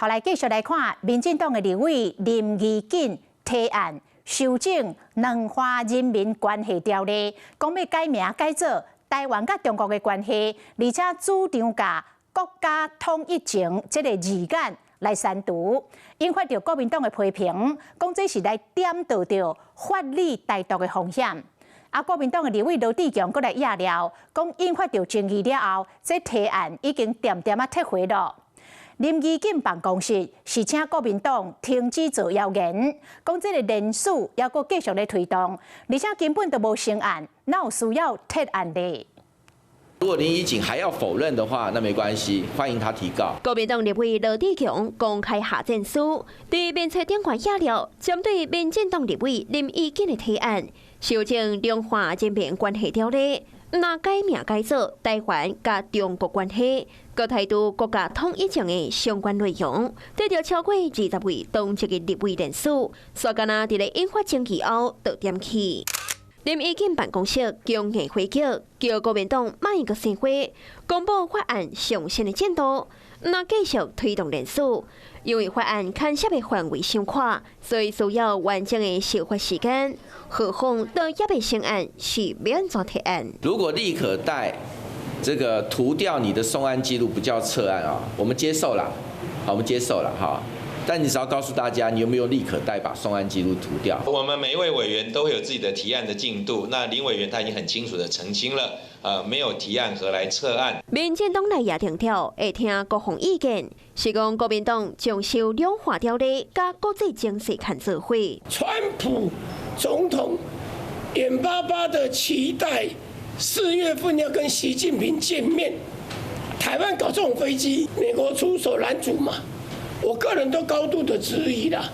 好，來繼續來看民進黨的立委林宜瑾提案修正兩岸人民關係條例，講欲改名改做台灣佮中國的關係，而且主張共國家統一情這个字眼來刪除，引發著國民黨的批評，講這是來點著著法理台獨的風險。啊，國民黨的立委羅智強閣來掖料，講引發著爭議了後，這提案已經恬恬仔撤回囉。林宜瑾辦公室是請國民黨停止造謠言，講這个連署猶閣繼續咧推動，而且根本就無成案，哪有需要撤案咧？如果林宜瑾還要否認的話，那沒關係，歡迎他提告。國民黨立委羅智強公開下戰書，佇面冊頂懸寫了針對民進黨立委林宜瑾的提案，修正兩岸人民關係條例，毋但改名改做台灣佮中國關係，閣提出國家統一情的相關內容，得著超過20位黨籍的立委聯署，煞敢若佇咧引發爭議後，就點去。林宜瑾辦公室強硬回擊，叫國民黨莫閣生火，公布法案上新的進度，毋但繼續推動聯署，因為法案牽涉的範圍傷闊，所以需要完整的修法時間。何況都猶未成案是欲按怎提案？如果立可帶這個塗掉你的送案記錄，不叫撤案啊，我們接受了，好，我們接受了哈。但你只要告訴大家，你有沒有立可帶把送案記錄塗掉？我們每一位委員都會有自己的提案的進度。那林委員他已經很清楚的澄清了，沒有提案何來撤案？民進黨內也定調會聽各方意見，是講國民黨將修兩岸條例佮國際情勢牽做伙。川普總統眼巴巴的期待4月份要跟習近平見面，台灣搞這種飛機，美國出手攔阻嘛？我個人都高度的質疑啦，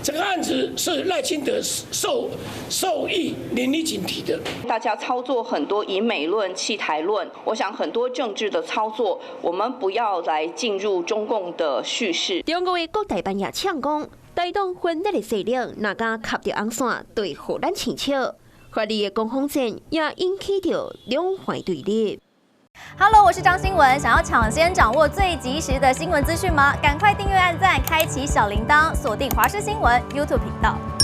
這個案子是賴清德授意林宜瑾提的。大家操作很多以美論棄台論，我想很多政治的操作，我們不要來進入中共的敘事。中國的國台辦也嗆講，台獨分裂的勢力若敢磕著紅線，就會予咱穿笑。法理的攻防戰也引起著兩岸對立。 Hello，我是張新文。想要搶先掌握最及時的新聞資訊嗎？趕快訂閱、按讚、開啟小鈴鐺，鎖定華視新聞 YouTube 頻道。